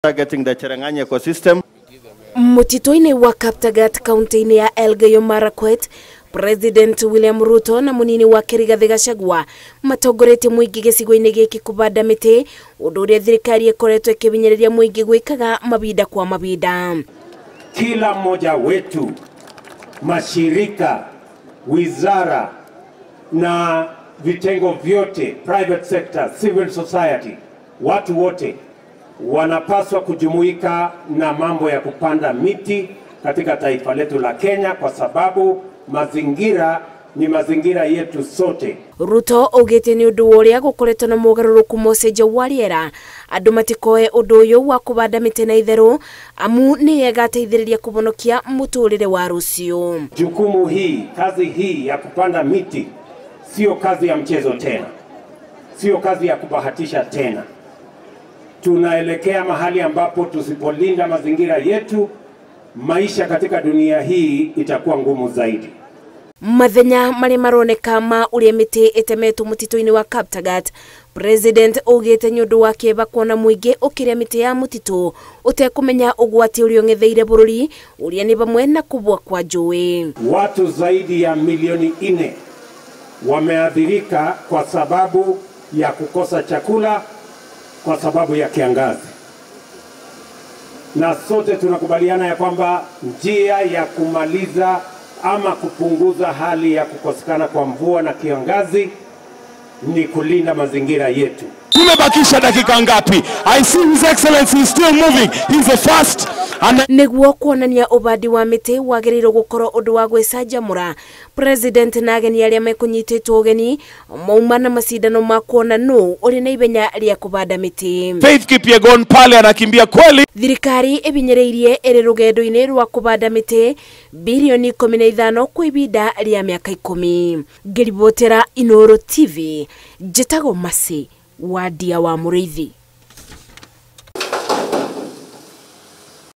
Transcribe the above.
Targeting the Cherangani ecosystem. Mutito-inĩ wa Kaptagat kaunti-inĩ ya Elgeyo Marakwet, President William Ruto na munini wake Rigathi Gachagua matongoretie mũingĩ gĩcigo-inĩ gĩkĩ kũbanda mĩtĩ, ũndũ ũrĩa thirikari ĩkoretwo ĩkĩhinyĩrĩria mũingĩ gwĩkaga mabinda kwa mabinda. Kila mmoja wetu, mashirika, wizara na vitengo vyote, private sector, civil society, watu wote wanapaswa kujumuika na mambo ya kupanda miti katika taifa letu la Kenya, kwa sababu mazingira ni mazingira yetu sote. Ruto augite ni undu uria gukoretwo na mugaruruku mucenjio wa riera andu matikoe undu uyu wa kubanda miti na itheru amu ni yegateithiriria kubonokia muturire wa rucio. Jukumu hii, kazi hii ya kupanda miti sio kazi ya mchezo tena, sio kazi ya kubahatisha tena. Tunaelekea mahali ambapo tusipolinda mazingira yetu, maisha katika dunia hii itakuwa ngumu zaidi. Mathenya maria maroneka ma uria miti itemetwo mutito-ini wa Kaptagat, President augite ni undu wa kieba kuona muingi ukiria miti ya mutitu utekumenya ugwati uria ung'etheire bururi uria ni pamwe na kubwa kwa njui. Watu zaidi ya milioni 4 wameathirika kwa sababu ya kukosa chakula, kwa sababu ya kiangazi. Na sote tunakubaliana ya kwamba njia ya kumaliza ama kupunguza hali ya kukosekana kwa mvua na kiangazi ni kulinda mazingira yetu. Tumebakisha dakika ngapi? I see His Excellency is still moving. He's the first. Niguo kuonania ubandi wa miti wagiriirwo gukorwo undu wa gwicanjamura, President na ageni aria mekunyititwo ugeni mauma na macindano ma kuona nu uri na ibenya ria kubanda miti. Faith Kipyegon pale anakimbia kweli. Thirikari ibinyiriirie iri rugendo-ini rwa kubanda miti bilioni 15 kwa ibinda ria miaka 10. Ngiribotera Inooro TV, njitagwo Mercy Wandia wa Muriithi.